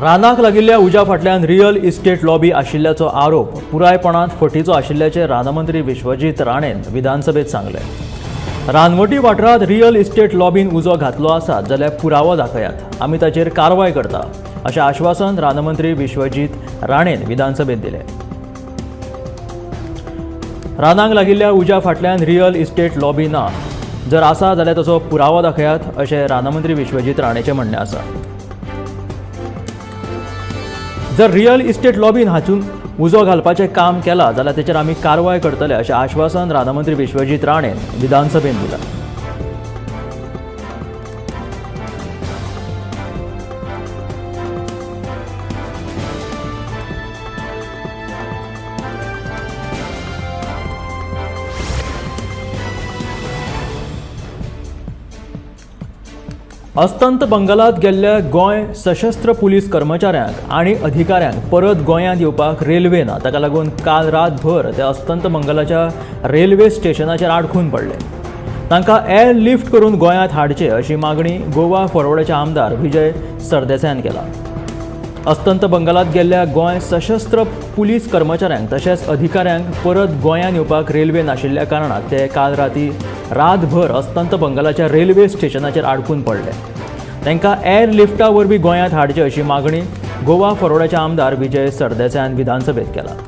रानाक लागिल्ल्या उज्या फाटल्यान real estate lobby आशिल्ल्याचो आरोप पुरायपणान फटीचो आशिल्ल्याचें रानमंत्री विश्वजीत राणेन विधानसभेत सांगलें. रानवटी वाठारांत रियल इस्टेट लॉबीन उजो घातलो आसा जाल्यार पुरावो दाखयात, आमी ताचेर कारवाय करता अशें आश्वासन रानमंत्री विश्वजीत राणेन विधानसभेत दिलें. रानाक लागिल्ल्या उज्या फाटल्यान रियल इस्टेट लॉबी ना, जर आसा जाल्यार ताचो पुरावो दाखयात अशें रानमंत्री विश्वजीत राणेचें म्हणणें आसा. जर रियल इस्टेट लॉबीन हातून उजो घालपाचें काम केलां जाल्यार तेचेर आमी कारवाय करतले अशें आश्वासन रानमंत्री विश्वजीत राणेन विधानसभेन दिलां. अस्तंत बंगालांत गेल्ल्या गोंय सशस्त्र पुलीस कर्मचाऱ्यांक आनी अधिकाऱ्यांक परत गोंयांत येवपाक रेल्वे ना, ताका लागून काल रातभर ते अस्तंत बंगालाच्या रेल्वे स्टेशनाचेर आडखून पडले. तांकां एअर लिफ्ट करून गोंयांत हाडचे अशी मागणी गोवा फॉरवर्डाचे आमदार विजय सरदेसायान केला. अस्तंत बंगालांत गेल्ल्या गोंय सशस्त्र पुलीस कर्मचाऱ्यांक तशेंच अधिकाऱ्यांक परत गोंयांत येवपाक रेल्वे नाशिल्ल्या कारणान ते काल राती रातभर अस्तंत बंगालाच्या रेल्वे स्टेशनाचेर आडकून पडले. तांकां एअर लिफ्टा वरवीं गोंयांत हाडचे अशी मागणी गोवा फॉरवर्डाचे आमदार विजय सरदेसायान विधानसभेत केला.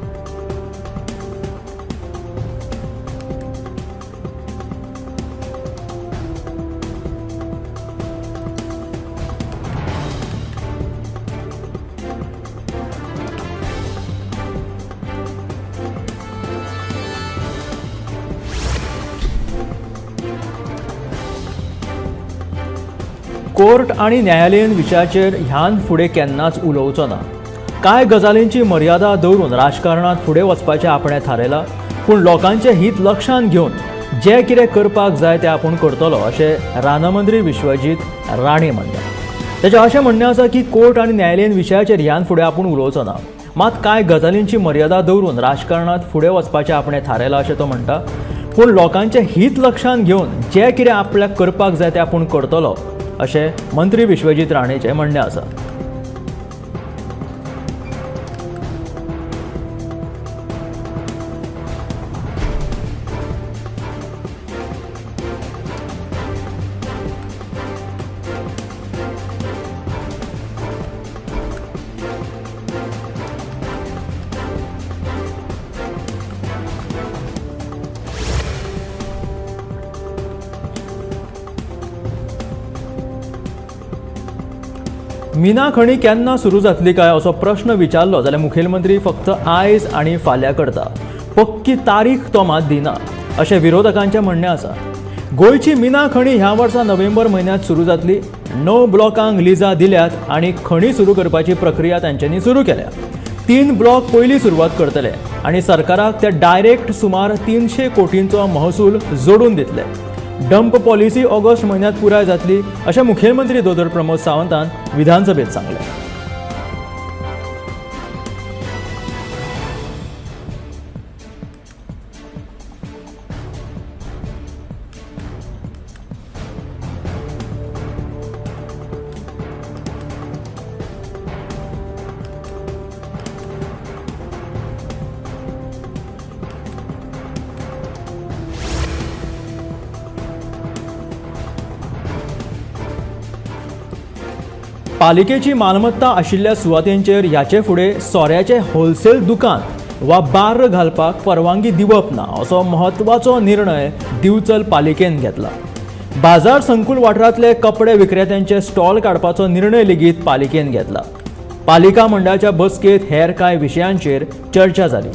कोर्ट आनी न्यायालयीन विशयाचेर ह्यान फुडें केन्नाच उलोवचो ना. कांय गजालींची मर्यादा दवरून राजकारणांत फुडें वचपाचें आपणें थारायलां, पूण लोकांचें हित लक्षांत घेवन जें कितें करपाक जाय तें आपूण करतलो अशें रानमंत्री विश्वजीत राणे म्हणटा. ताचें अशें म्हणणें आसा की कोर्ट आनी न्यायालयीन विशयाचेर ह्यान फुडें आपूण उलोवचो ना, मात कांय गजालींची मर्यादा दवरून राजकारणांत फुडें वचपाचें आपणें थारायलां अशें तो म्हणटा. पूण लोकांचें हित लक्षांत घेवन जें कितें आपल्याक करपाक जाय तें आपूण करतलो अशें मंत्री विश्वजीत राणेचें म्हणणें आसा. मिना खणी केन्ना सुरू जातली काय असो प्रश्न विचारलो जाल्यार मुखेलमंत्री फक्त आयज आनी फाल्यां करता, पक्की तारीख तो मात दिना अशें विरोधकांचें म्हणणें आसा. गोंयची मिना खणी ह्या वर्सा नोव्हेंबर म्हयन्यांत सुरू जातली. 9 ब्लॉकांक लिजां दिल्यात आनी खणी सुरू करपाची प्रक्रिया तांच्यांनी सुरू केल्या. 3 ब्लॉक पयलीं सुरवात करतले आनी सरकाराक ते डायरेक्ट सुमार 300 कोटींचो महसूल जोडून दितले. डंप पॉलिसी ऑगस्ट म्हयन्यांत पुराय जातली अशें मुखेलमंत्री दोतोर प्रमोद सावंतान विधानसभेत सांगलें. पालिकेची मालमत्ता आशिल्ल्या सुवातेंचेर ह्याचे फुडें सोऱ्याचें होलसेल दुकान वा बार्र घालपाक परवानगी दिवप ना असो म्हत्वाचो निर्णय दिवचल पालिकेन घेतला. बाजार संकुल वाठारांतले कपडे विक्रेत्यांचे स्टॉल काडपाचो निर्णय लेगीत पालिकेन घेतला. पालिका मंडळाच्या बसकेत हेर कांय विशयांचेर चर्चा जाली.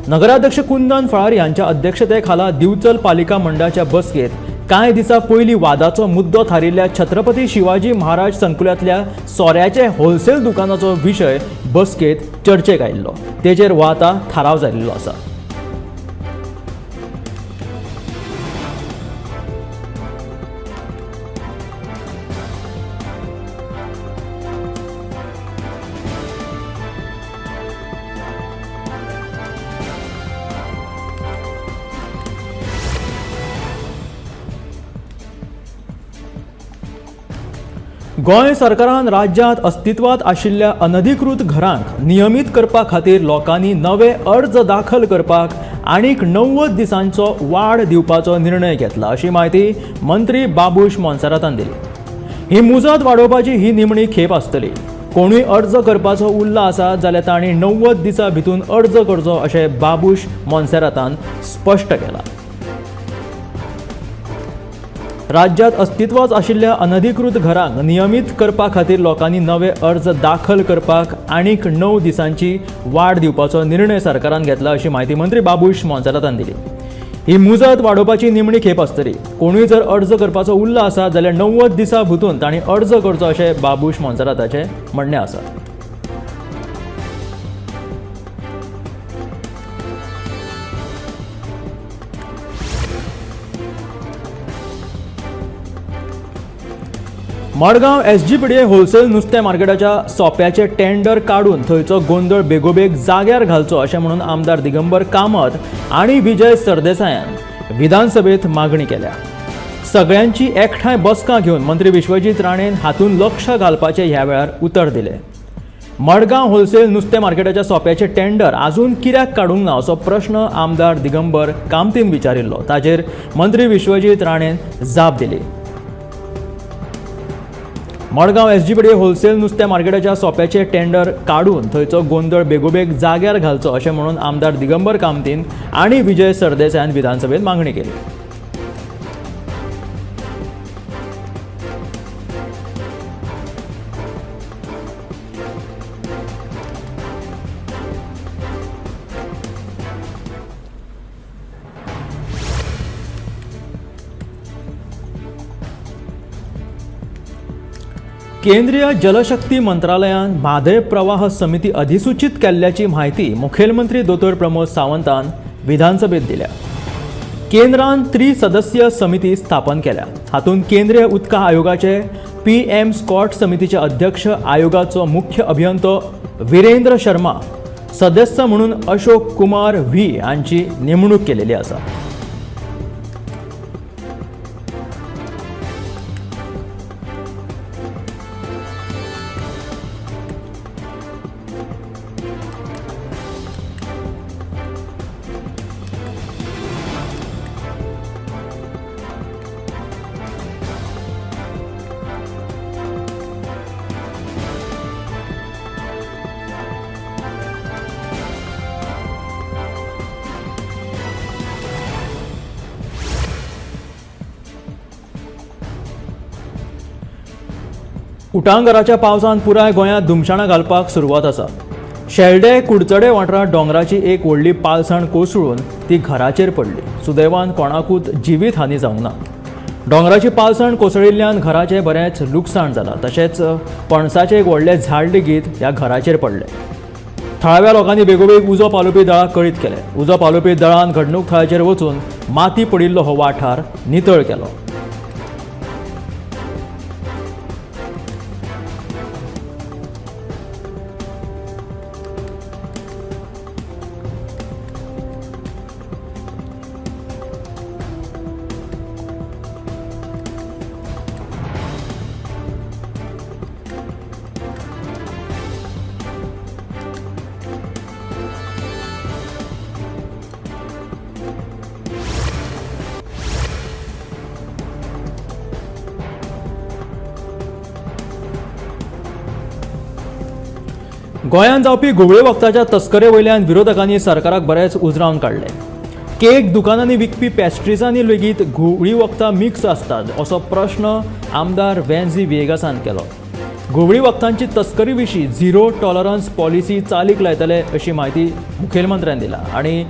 नगराध्यक्ष कुंदन फळारी हांच्या अध्यक्षते खाला दिवचल पालिका मंडळाच्या बसकेत कांय दिसां पयलीं वादाचो मुद्दो थारिल्ल्या छत्रपती शिवाजी महाराज संकुलांतल्या सोऱ्याचे होलसेल दुकानाचो विशय बसकेत चर्चेक आयिल्लो. तेचेर हो आतां थाराव जाल्लो आसा. गोंय सरकारान राज्यांत अस्तित्वांत आशिल्ल्या अनधिकृत घरांक नियमीत करपा खातीर लोकांनी नवे अर्ज दाखल करपाक आनीक 90 दिसांचो वाड दिवपाचो निर्णय घेतला अशी म्हायती मंत्री बाबूश मोन्सेरातान दिली. ही मुजत वाडोवपाची ही निमणी खेप आसतली. कोणूय अर्ज करपाचो उरला आसा जाल्यार तांणी 90 दिसां भितून अर्ज करचो अशें बाबूश मोन्सेरातान स्पश्ट केलां. राज्यांत अस्तित्वांत आशिल्ल्या अनधिकृत घरांक नियमीत करपा खातीर लोकांनी नवे अर्ज दाखल करपाक आनीक 9 दिसांची वाड दिवपाचो निर्णय सरकारान घेतला अशी म्हायती मंत्री बाबूश मोन्सेरातान दिली. ही मुजत वाडोवपाची निमणी खेप आसतली. कोणूय जर अर्ज करपाचो उरला आसा जाल्यार 90 दिसां भितून तांणी अर्ज करचो अशें बाबूश मोन्सेराताचें म्हणणें आसा. मडगांव एसजीपीडीए होलसेल नुस्तें मार्केटाच्या सोप्याचे टेंडर काडून थंयचो गोंदळ बेगोबेग जाग्यार घालचो अशें म्हणून आमदार दिगंबर कामत आनी विजय सरदेसायान विधानसभेत मागणी केल्या. सगळ्यांची एकठांय बसका घेवन मंत्री विश्वजीत राणेन हातून लक्ष घालपाचें ह्या वेळार उतर दिलें. मडगांव होलसेल नुस्तें मार्केटाच्या सोप्याचे टेंडर आजून कित्याक काडूंक ना असो प्रश्न आमदार दिगंबर कामतीन विचारिल्लो. ताचेर मंत्री विश्वजीत राणेन जाप दिली. मडगांव एसजीपीडीए होलसेल नुस्तें मार्केटाच्या सोप्याचे टेंडर काडून थंयचो गोंदळ बेगोबेग जाग्यार घालचो अशें म्हणून आमदार दिगंबर कामतीन आनी विजय सरदेसायान विधानसभेत मागणी केली. केंद्रीय जलशक्ती मंत्रालयान म्हादय प्रवाह समिती अधिसूचित केल्ल्याची म्हायती मुखेलमंत्री दोतोर प्रमोद सावंतान विधानसभेत दिल्या. केंद्रान त्रिसदस्यीय समिती स्थापन केल्या. हातूंत केंद्रीय उदका आयोगाचे PM Scott समितीचे अध्यक्ष आयोगाचो मुख्य अभियंतो वीरेंद्र शर्मा, सदस्य म्हणून अशोक कुमार व्ही हांची नेमणूक केलेली आसा. उटांगराच्या पावसान पुराय गोंयांत धुमशाणां घालपाक सुरवात आसा. शेल्डे कुडचडे वाठारांत दोंगराची एक व्हडली पालसण कोसळून ती घराचेर पडली. सुदैवान कोणाकूच जिवीत हानी जावंक ना. दोंगराची पालसण कोसळिल्ल्यान घराचें बरेंच लुकसाण जालां. तशेंच पणसाचें एक व्हडलें झाड लेगीत ह्या घराचेर पडलें. थळाव्या लोकांनी बेगोबेग उजो पालोवपी दळाक कळीत केलें. उजो पालोवपी दळान घडणूक थळाचेर वचून माती पडिल्लो हो वाठार नितळ केलो. गोंयांत जावपी घुंवळे वखदाच्या तस्करे वयल्यान विरोधकांनी सरकाराक बरेंच उजरावन काडलें. केक दुकानांनी विकपी पेस्ट्रीजांनी लेगीत घुंवळी वखदां मिक्स आसतात असो प्रश्न आमदार वेन्झी व्हिएगासान केलो. घुंवळी वखदांची तस्करी विशीं झिरो टॉलरन्स पॉलिसी चालीक लायतले अशी म्हायती मुखेलमंत्र्यान दिला आनी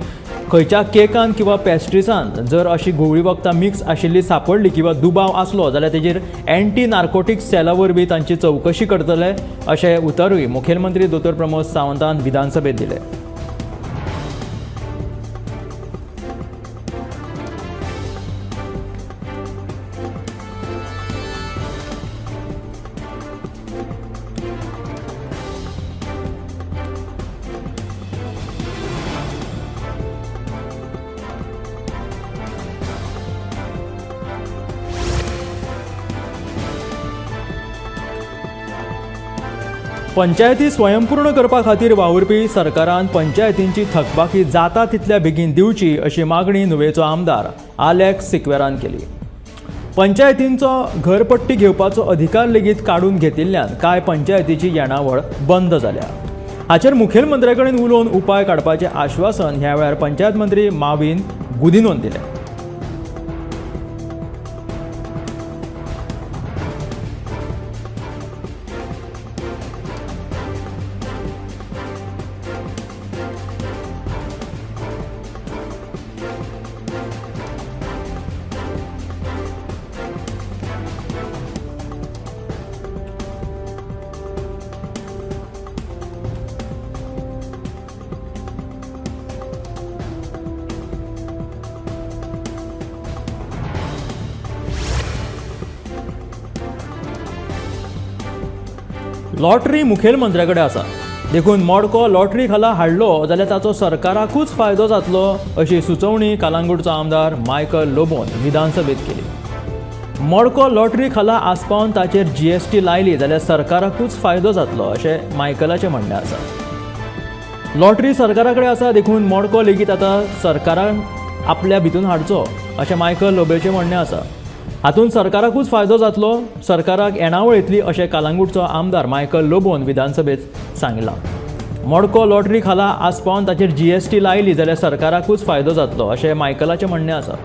खंयच्या केकान किंवा पेस्ट्रीसान जर अशी घुंवळी वखदां मिक्स आशिल्ली सापडली किंवा दुबाव आसलो जाल्यार तेजेर एंटी नार्कोटिक सेला वरवीं तांची चवकशी करतले अशें उतरूय मुखेलमंत्री दोतोर प्रमोद सावंतान विधानसभेत दिलें. पंचायती स्वयंपूर्ण करपा खातीर वावुरपी सरकारान पंचायतींची थकबाकी जाता तितल्या बेगीन दिवची अशी मागणी नुवेचो आमदार आलेक्स सिक्वेरान केली. पंचायतींचो घरपट्टी घेवपाचो अधिकार लेगीत काडून घेतिल्ल्यान कांय पंचायतीची येणावळ बंद जाल्या. हाचेर मुखेलमंत्र्या कडेन उलोवन उपाय काडपाचें आश्वासन ह्या वेळार पंचायत मंत्री माविन गुदिन्होन दिलें. लॉटरी मुखेलमंत्र्या कडेन आसा, देखून मडको लॉटरी खाला हाडलो जाल्यार ताचो सरकाराकूच फायदो जातलो अशी सुचोवणी कालांगूटचो आमदार मायकल लोबोन विधानसभेत केली. मडको लॉटरी खाला आसपावन ताचेर जीएसटी लायली जाल्यार सरकाराकूच फायदो जातलो अशें मायकलाचें म्हणणें आसा. लॉटरी सरकारा कडेन आसा, देखून मडको लेगीत आतां सरकारान आपल्या भितून हाडचो अशें मायकल लोबोचें म्हणणें आसा. हातूंत सरकाराकूच फायदो जातलो, सरकाराक येणावळ येतली अशें कालांगूटचो आमदार मायकल लोबोन विधानसभेत सांगलां. मडको लॉटरी खाला आसपावन ताचेर जीएसटी लायली जाल्यार सरकाराकूच फायदो जातलो अशें मायकलाचें म्हणणें आसा.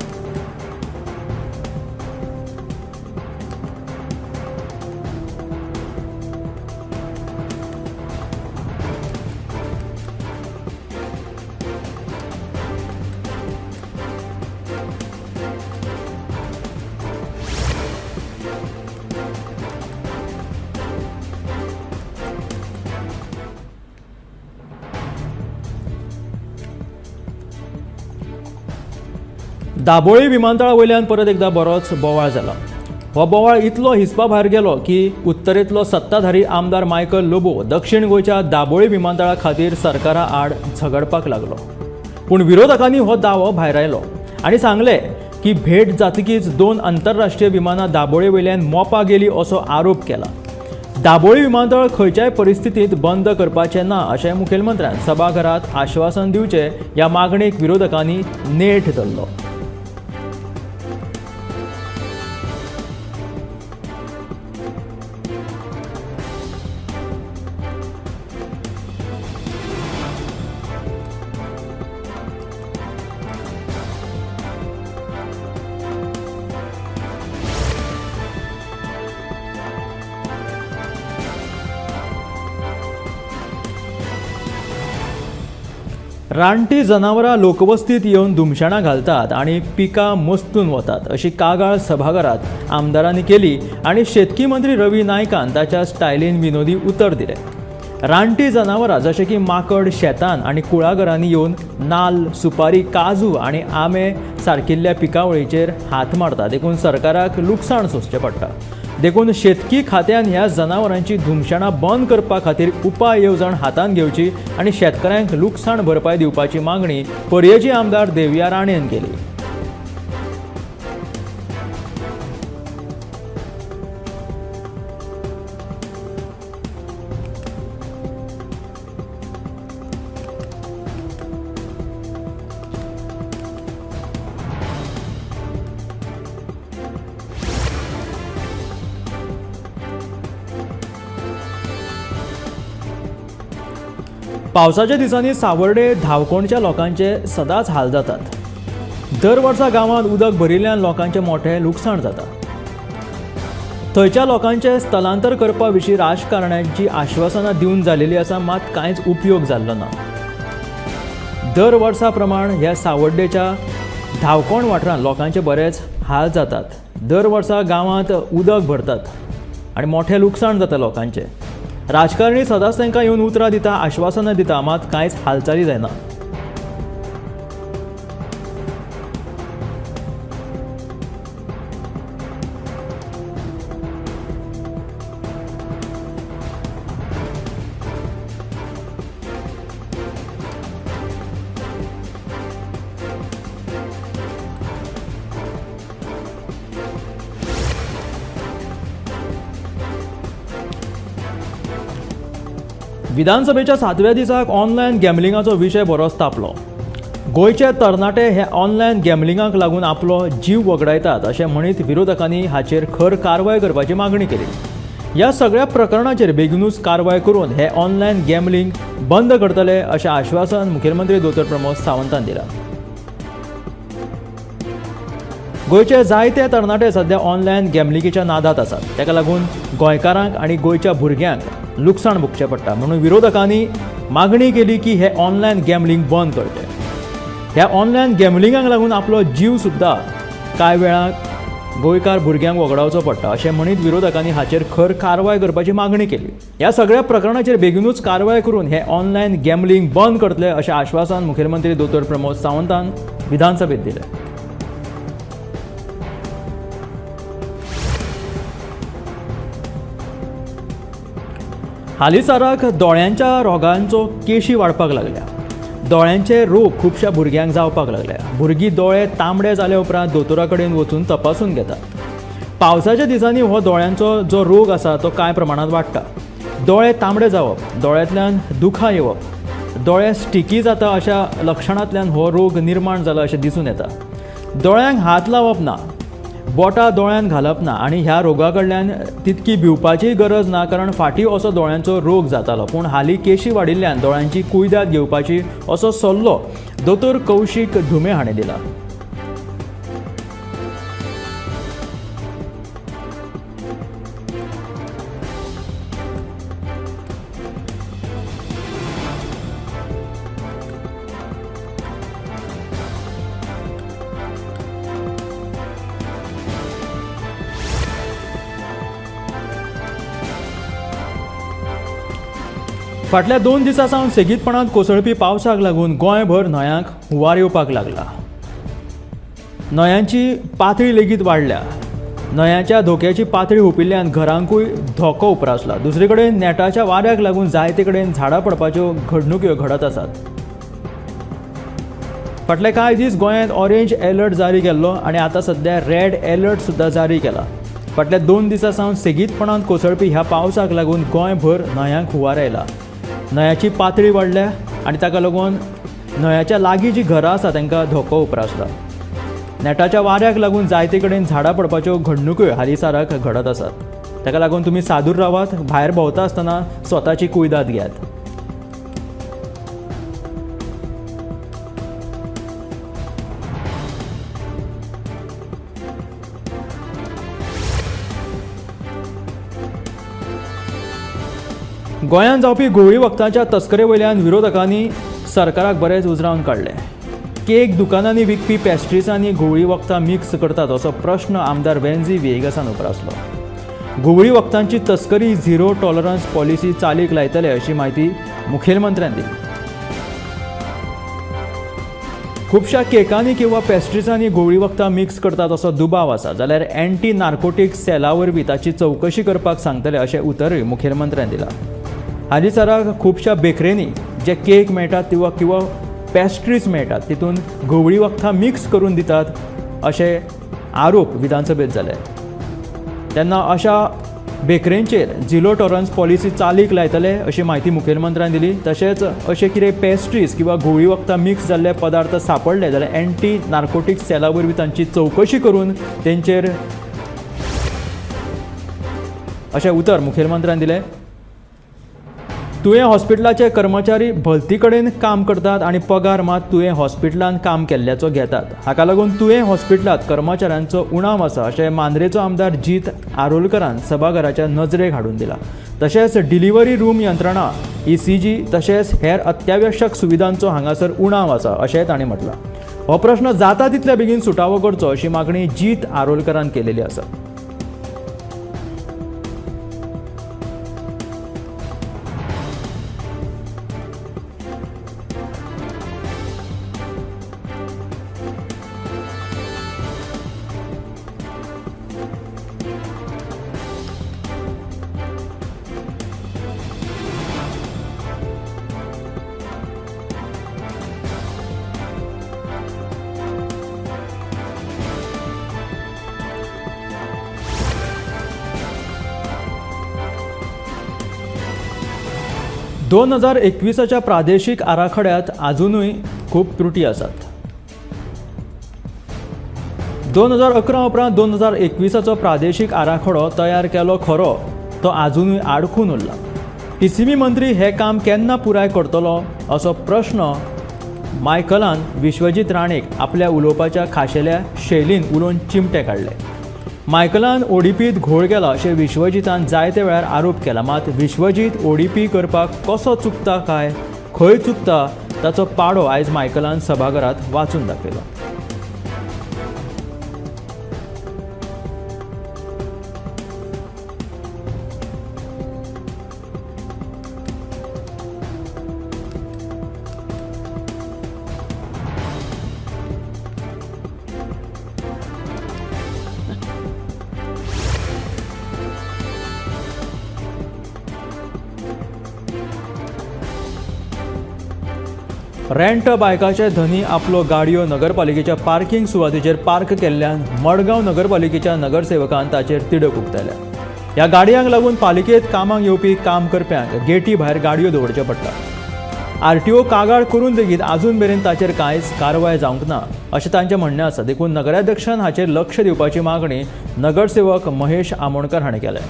दाबोळी विमानतळा वयल्यान परत एकदा बरोच बोवाळ जाला. हो बोवाळ इतलो हिसपा भायर गेलो की उत्तरेंतलो सत्ताधारी आमदार मायकल लोबो दक्षिण गोंयच्या दाबोळी विमानतळा खातीर सरकारा आड झगडपाक लागलो. पूण विरोधकांनी हो दावो भायरायलो आनी सांगलें की भेट जातकीच 2 आंतरराष्ट्रीय विमानां दाबोळे वयल्यान मोपा गेली असो आरोप केला. दाबोळी विमानतळ खंयच्याय परिस्थितींत बंद करपाचें ना अशें मुखेलमंत्र्यान सभाघरांत आश्वासन दिवचें ह्या मागणेक विरोधकांनी नेट धरलो. रानटी जनावरां लोकवस्तीत येवन धुमशेणां घालतात आनी पिकां मस्तून वतात अशी कागाळ सभाघरांत आमदारांनी केली आनी शेतकी मंत्री रवी नायकान ताच्या स्टायलीन विनोदी उतर दिलें. रानटी जनावरां जशें की माकड शेतान आनी कुळागरांनी येवन नाल्ल, सुपारी, काजू आनी आंबे सारकिल्ल्या पिकावळीचेर हात मारता, देखून सरकाराक लुकसाण सोंसचें पडटा. देखून शेतकी खात्यान ह्या जनावरांची धुमशेणां बंद करपा खातीर उपाय येवजण हातांत घेवची आनी शेतकऱ्यांक लुकसाण भरपाय दिवपाची मागणी पर्येची आमदार देविया राणेन केली. पावसाच्या दिसांनी सावर्डे धावकोणच्या लोकांचे सदांच हाल जातात. दर वर्सा गांवांत उदक भरिल्ल्यान लोकांचें मोठें लुकसाण जाता. थंयच्या लोकांचें स्थलांतर करपा विशीं राजकारण्यांची आश्वासनां दिवन जालेली आसा, मात कांयच उपयोग जाल्लो ना. दर वर्सा प्रमाण ह्या सावर्डेच्या धावकोण वाठारांत लोकांचे बरेच हाल जातात. दर वर्सा गांवांत उदक भरतात आनी मोठें लुकसाण जाता लोकांचें. राजकारणी सदांच तांकां येवन उतरां दिता, आश्वासनां दिता, मात कांयच हालचाली जायना. विधानसभेच्या 7व्या दिसाक ऑनलायन गॅमलिंगाचो विशय बरोच तापलो. गोंयचे तरणाटे हे ऑनलायन गॅमलिंगाक लागून आपलो जीव वगडायतात अशें म्हणीत विरोधकांनी हाचेर खर कारवाय करपाची मागणी केली. ह्या सगळ्या प्रकरणाचेर बेगिनूच कारवाय करून हे ऑनलायन गॅमलिंग बंद करतले अशें आश्वासन मुखेलमंत्री दोतोर प्रमोद सावंतान दिलां. गोंयचे जायते तरणाटे सध्या ऑनलायन गॅमलिंगेच्या नादांत आसात. ताका लागून गोंयकारांक आनी गोंयच्या भुरग्यांक लुकसाण भोगचें पडटा. म्हणून विरोधकांनी मागणी केली की हे ऑनलायन गॅमलिंग बंद करचें. ह्या ऑनलायन गॅमलिंगाक लागून आपलो जीव सुद्दां कांय वेळार गोंयकार भुरग्यांक वगडावचो पडटा अशें म्हणीत विरोधकांनी हाचेर खर कारवाय करपाची मागणी केली. ह्या सगळ्या प्रकरणाचेर बेगिनूच कारवाय करून हे ऑनलायन गॅमलिंग बंद करतले अशें आश्वासन मुखेलमंत्री दोतोर प्रमोद सावंतान विधानसभेत दिलें. हालींसराक दोळ्यांच्या रोगांचो केशी वाडपाक लागल्या. दोळ्यांचे रोग खुबश्या भुरग्यांक जावपाक लागल्या. भुरगीं दोळे तांबडे जाले उपरांत दोतोरा कडेन वचून तपासून घेतात. पावसाच्या दिसांनी हो दोळ्यांचो जो रोग आसा तो कांय प्रमाणांत वाडटा. दोळे तांबडे जावप, दोळ्यांतल्यान दुखां येवप, दोळे स्टिकी जाता अशा लक्षणांतल्यान हो रोग निर्माण जाला अशें दिसून येता. दोळ्यांक हात लावप ना, बोटां दोळ्यांत घालप ना आनी ह्या रोगा कडल्यान तितकी भिवपाचीय गरज ना, कारण फाटीं असो दोळ्यांचो रोग जातालो. पूण हालीं केशी वाडिल्ल्यान दोळ्यांची कुयदाद घेवपाची असो सल्लो दोतोर कौशीक धुमे हाणें दिला. फाटल्या 2 दिसां सावन सेगीतपणान कोसळपी पावसाक लागून गोंयभर न्हंयांक हुंवार येवपाक लागला. न्हंयांची पातळी लेगीत वाडल्या. न्हंयांच्या धोक्याची पातळी हुपिल्ल्यान घरांकूय धोको उप्रासला. दुसरे कडेन नेटाच्या वाऱ्याक लागून जायते कडेन झाडां पडपाच्यो घडणुक्यो घडत आसात. फाटले कांय दीस गोंयांत ऑरेंज एलर्ट जारी केल्लो आनी आतां सध्या रेड एलर्ट सुद्दां जारी केला. फाटल्या 2 दिसां सावन सेगीतपणान कोसळपी ह्या पावसाक लागून गोंयभर न्हंयांक हुंवार आयला. न्हंयाची पातळी वाडल्या आनी ताका लागून न्हंयाच्या लागीं जीं घरां आसा तांकां धोको उप्रासला. नेटाच्या वाऱ्याक लागून जायते कडेन झाडां पडपाच्यो घडणुक्यो हालींसराक घडत आसात. ताका लागून तुमी सादूर रावात, भायर भोंवता आसतना स्वताची कुयदाद घेयात. गोंयांत जावपी घुंवळी वखदांच्या तस्करे वयल्यान विरोधकांनी सरकाराक बरेंच उजरावन काडलें. केक दुकानांनी विकपी पेस्ट्रीजांनी घुंवळी वखदां मिक्स करतात असो प्रश्न आमदार वेन्झी व्हिएगसान उप्रासलो. घुंवळी वखदांची तस्करी झिरो टॉलरन्स पॉलिसी चालीक लायतले अशी म्हायती मुखेलमंत्र्यान दिली. खुबश्या केकांनी किंवा पेस्ट्रीजांनी घुंवळी वखदां मिक्स करतात असो दुबाव आसा, जाल्यार एंटी नार्कोटीक सेला वरवीं ताची चवकशी करपाक सांगतले अशें उतरूय मुखेलमंत्र्यान दिलां. हालींसराक खुबश्या बेकरींनी जे केक मेळटात किंवा पेस्ट्रीज मेळटात तितून घुंवळी वखदां मिक्स करून दितात अशे आरोप विधानसभेत जाले. तेन्ना अशा बेकरींचेर झिरो टॉलरन्स पॉलिसी चालीक लायतले अशी म्हायती मुखेलमंत्र्यान दिली. तशेंच अशे कितें पेस्ट्रीज किंवा घुंवळी वखदां मिक्स जाल्ले पदार्थ सांपडले जाल्यार एंटी नार्कोटीक सेला वरवीं तांची चवकशी करून तेंचेर अशें उतर मुखेलमंत्र्यान दिलें. तुयें हॉस्पिटलाचे कर्मचारी भलती कडेन काम करतात आनी पगार मात तुयें हॉस्पिटलान काम केल्ल्याचो घेतात. हाका लागून तुयें हॉस्पिटलांत कर्मचाऱ्यांचो उणाव आसा अशें मांद्रेचो आमदार जीत आरोलकरान सभाघराच्या नजरेक हाडून दिला. तशेंच डिलिव्हरी रूम यंत्रणा, ECG तशेंच हेर अत्यावश्यक सुविधांचो हांगासर उणाव आसा अशेंय ताणें म्हटलां. हो प्रश्न जाता तितल्या बेगीन सुटावो करचो अशी मागणी जीत आरोलकरान केलेली आसा. 2021च्या प्रादेशीक आराखड्यांत आजुनूय खूब त्रुटी आसात. 2011 उपरांत 2021चो प्रादेशीक आराखडो तयार केलो खरो, तो आजुनूय आडखून उरला. टीसीबी मंत्री हें काम केन्ना पुराय करतलो असो प्रश्न मायकलान विश्वजीत राणेक आपल्या उलोवपाच्या खाशेल्या शैलीन उलोवन चिमटे काडले. मायकलान ओडीपीत घोळ केला अशें विश्वजीतान जायते वेळार आरोप केला. मात विश्वजीत ओडीपी करपाक कसो चुकता काय खंय चुकता ताचो पाडो आयज मायकलान सभाघरांत वाचून दाखयलो. रेंट बायकाचे धनी आपलो गाडयो नगरपालिकेच्या पार्किंग सुवातेचेर पार्क केल्ल्यान मडगांव नगरपालिकेच्या नगरसेवकान ताचेर तिडक उक्तायल्या. ह्या गाडयांक लागून पालिकेंत कामाक येवपी काम करप्यांक गेटी भायर गाडयो दवरच्यो पडटा. आरटीओ कागाळ करून लेगीत आजून मेरेन ताचेर कांयच कारवाय जावंक ना अशें तांचें म्हणणें आसा. देखून नगराध्यक्षान हाचेर लक्ष दिवपाची मागणी नगरसेवक महेश आमोणकर हाणें केल्या.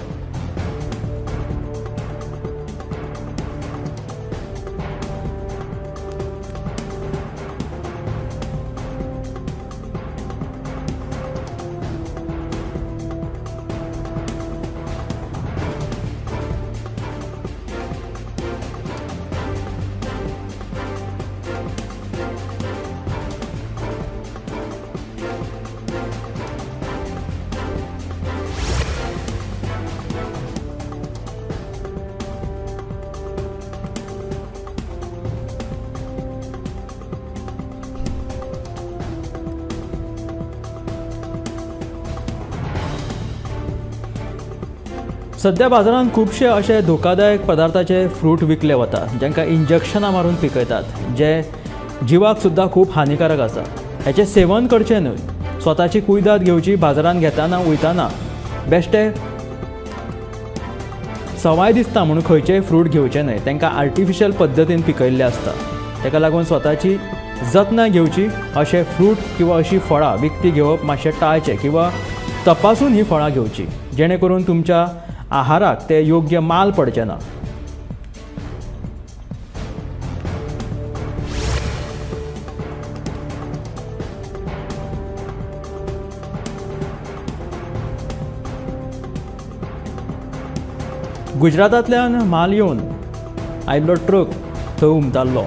सध्या बाजारांत खुबशे अशे धोकादायक पदार्थाचे फ्रूट विकले वता जांकां इंजेक्शनां मारून पिकयतात, जे जिवाक सुद्दां खूब हानिकारक आसा. हेचें सेवन करचें न्हय. स्वताची कुयदाद घेवची. बाजारांत घेताना वयताना बेश्टे सवाय दिसता म्हणून खंयचेय फ्रूट घेवचें न्हय. तांकां आर्टिफिशियल पद्दतीन पिकयल्लें आसता. ताका लागून स्वताची जतनाय घेवची. अशे फ्रूट किंवा अशी फळां विकती घेवप मातशें टाळचें किंवा तपासून ही फळां घेवची, जेणे करून तुमच्या आहाराक ते योग्य माल पडचे ना. गुजरातांतल्यान म्हाल येवन आयिल्लो ट्रक थंय उमताल्लो.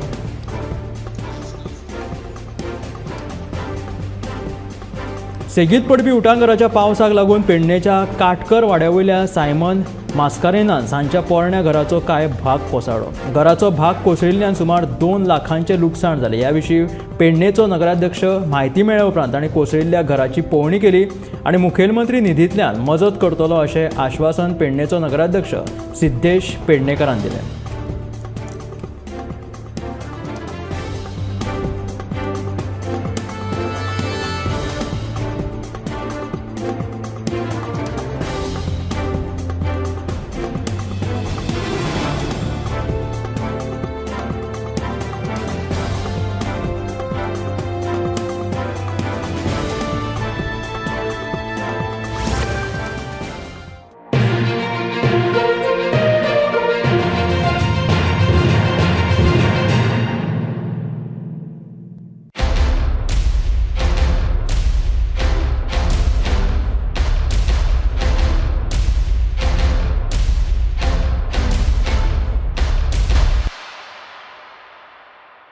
सेगीत पडपी उटांगराच्या पावसाक लागून पेडणेच्या काटकर वाड्या वयल्या सायमन मास्कारेनास हांच्या पोरण्या घराचो कांय भाग कोसळ्ळो. घराचो भाग कोसळिल्ल्यान सुमार 2 लाखांचें लुकसाण जालें. ह्या विशीं पेडणेचो नगराध्यक्ष म्हायती मेळ्ळ्या उपरांत ताणें कोसळिल्ल्या घराची पळोवणी केली आनी मुखेलमंत्री निधींतल्यान मजत करतलो अशें आश्वासन पेडणेचो नगराध्यक्ष सिद्धेश पेडणेकरान दिलें.